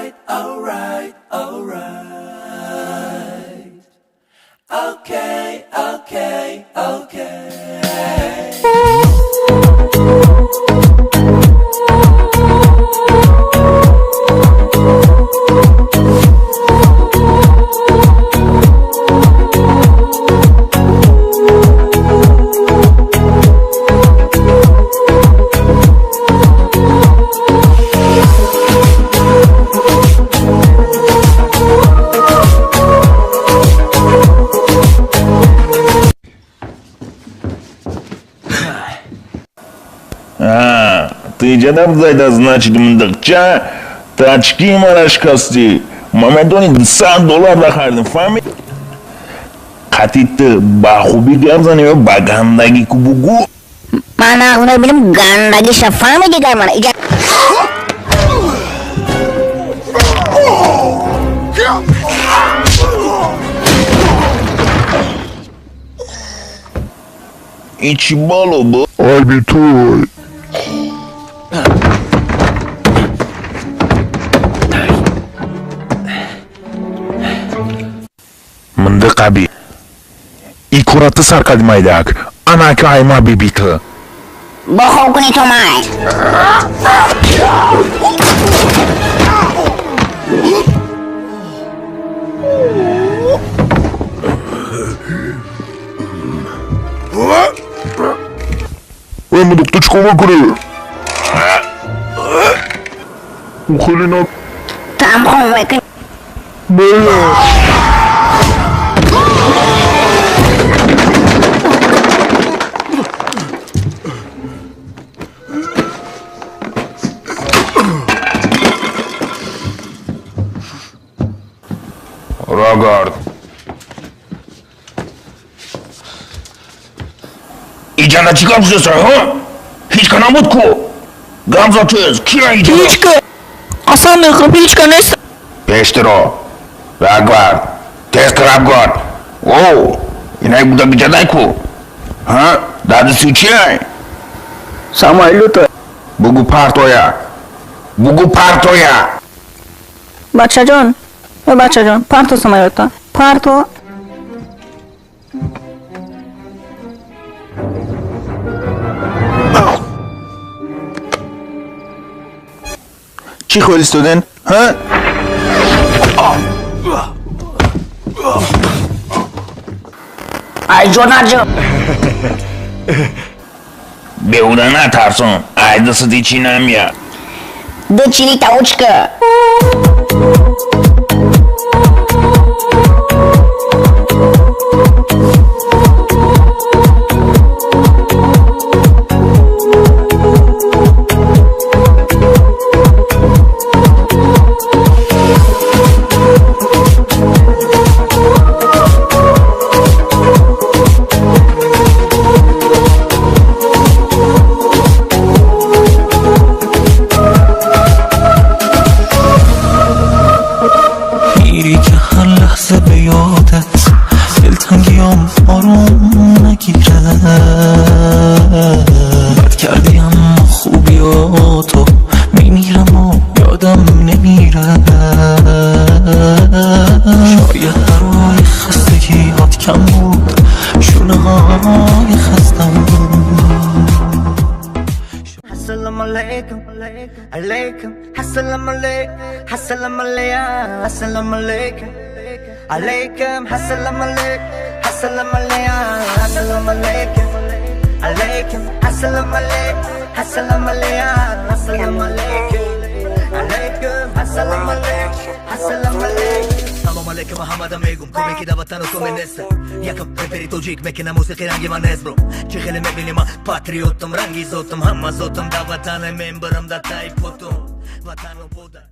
Alright, alright, alright. Okay, okay, okay. Ты ҷанабзайда, значит, мындықча тачки мара шикастӣ. Ма медонӣ, 100 доллар нахардем, фаҳмид? Қатӣ ту ба хубӣ гап занӣ ё ба гандагӣ ку бугӯ. Ман нағз мебинам гандагиша, фаҳмидӣ, гар мана иҷа. И чӣ бало бо? Айби той. Мындықаби, и кора ту сар кардӣ, майдак, анака айма биби ту. Бо хоб кунӣ ту май. Эй, мудук, ту чӣ кор мекунӣ? Хеле на. Там хоб мекунӣ. Мая. Рогард. Иҷана чӣ гап зеса, ҳа? Ҳеҷ ка набуд ку? Гап за тез, кия иҷана? Ҳеҷ ка, қасам мехӯрам, ҳеҷ ка нест. Пештиро. Рагвард. Тез рабгард. О, инай буда биҷадай ку? Ҳа? Дарди чиай? Самолёта. Бугу партоя. Бугу партоя. Бачаҷон, э бачаҷон, парто самолёта. Парто. Чӣ хел истоден? Ҳа? Ай ҷонаҷо. Беҳуда натарсон, ай дастати чӣ намеяд. Ду чили таучка. میری که هر لحظه به یادت دلتنگیام آروم نگیره. بد کردی اما خوبیاتو میمیرم و یادم نمیره. شاید برای خستگیات کم بود شونه های خستم. السلام علیکم علیکم، السلام علیکم، السلام علیکم، السلام علیکم علیکم، السلام علیکم، السلام علیکم، السلام علیکم علیکم، السلام علیکم، السلام علیکم، السلام علیکم علیکم، السلام علیکم، السلام علیکم. салом алейкум, ҳамада мегум, коме ки да ватану коме неста. Якам репери тоҷик мекина мусиқи, ранги ман нест, бро. Чӣ хеле мебини, ман патриотам, ранги зотам, ҳама зотам да ватане, мембарам да тай потум ватану бода.